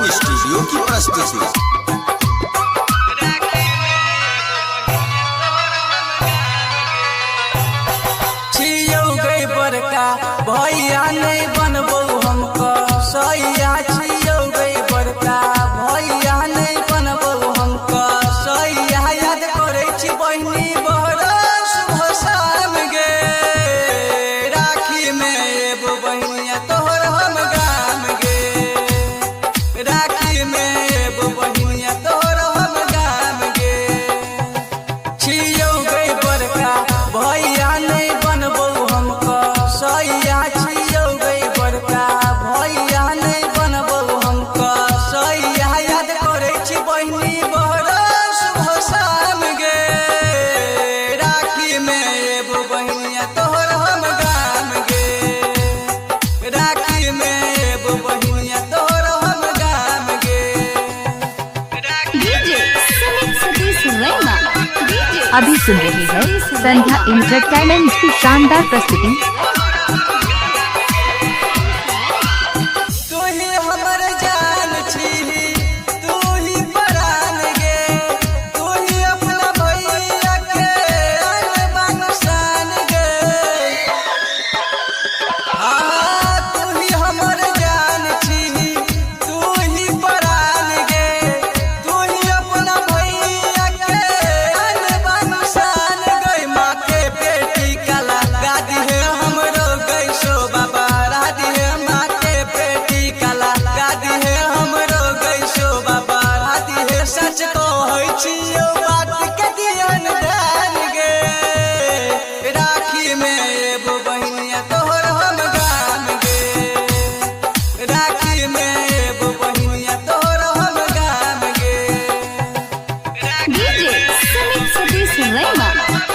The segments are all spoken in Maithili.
रिकॉर्डिंग स्टूडियो की प्रस्तुति। छियौ गई बड़का भैया नहीं बनबौ हमको सैया। छियौ गई बड़का भैया नहीं बनबौ हमको सैया। याद करै छी बहिनी बरस भसान गे। राखी में एगो बहिनिया तोहर हम गाम गे। राखी में एगो बहिनिया तोहर हम गाम गे। छियौ गई बड़का भैया नहीं बनबौ हमको सैया। छियौ गई बड़का भैया नहीं बनबौ हमको सैया। याद करै छी बहिनी बरस भसान गे। राखी में एगो बहिनिया तोहर हम गाम गे। राखी में एगो बहिनिया तोहर हम गाम गे। डीजे सुमित सतीश रैमा। डीजे अभी सुन रहे हैं संध्या इंटरटेनमेंट की शानदार प्रस्तुति। तू ही हमर जान छी, तू ही परान गे। तू ही अपना भैया के अनबन शान गे। हाँ, तू ही हमर जान छी, तू ही परान गे। तू ही अपना भैया के अनबन शान गे। माँ के बेटी कला गादी है हमरो गैसो बाबा राधी है। माँ के बेटी कला गादी है हमरो गैसो बाबा राधी है। सच कहै छियौ बात के दियन ध्यान गे। राखी में एगो बहिनिया तोहर हम गाम गे। राखी में एगो बहिनिया तोहर हम गाम गे। डीजे सुमित सतीश रैमा।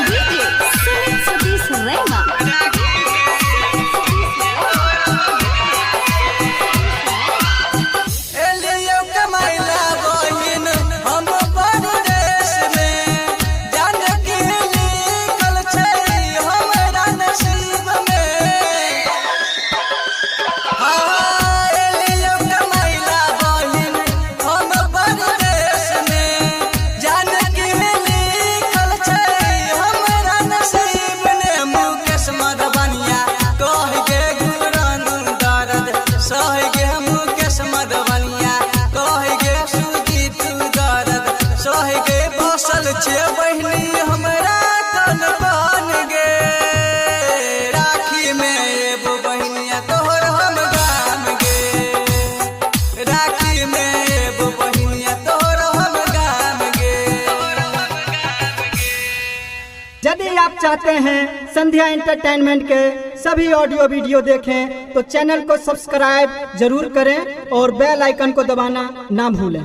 डीजे सुमित सतीश रैमा। एलियो कमाइला बहिन हम परदेश में। जान की लिखल छै हमरा नसीब में। हाँ, एलियो कमाइला बहिन हम परदेश में। जान की लिखल छै हमरा नसीब ने। मुकेश मधुबनिया कह गे गुरन दर्द सह गे। मुकेश मधुबनिया कह गे सुजीत दर्द सह गे। बसल छे बहिनी हमरा कन कन गे। राखी में एगो बहिनिया तोहर हम गाम गे। राखी में एगो बहिनिया तोहर हम गाम गे। यदि आप चाहते हैं संध्या एंटरटेनमेंट के सभी ऑडियो वीडियो देखें, तो चैनल को सब्सक्राइब जरूर करें और बेल आइकन को दबाना ना भूलें।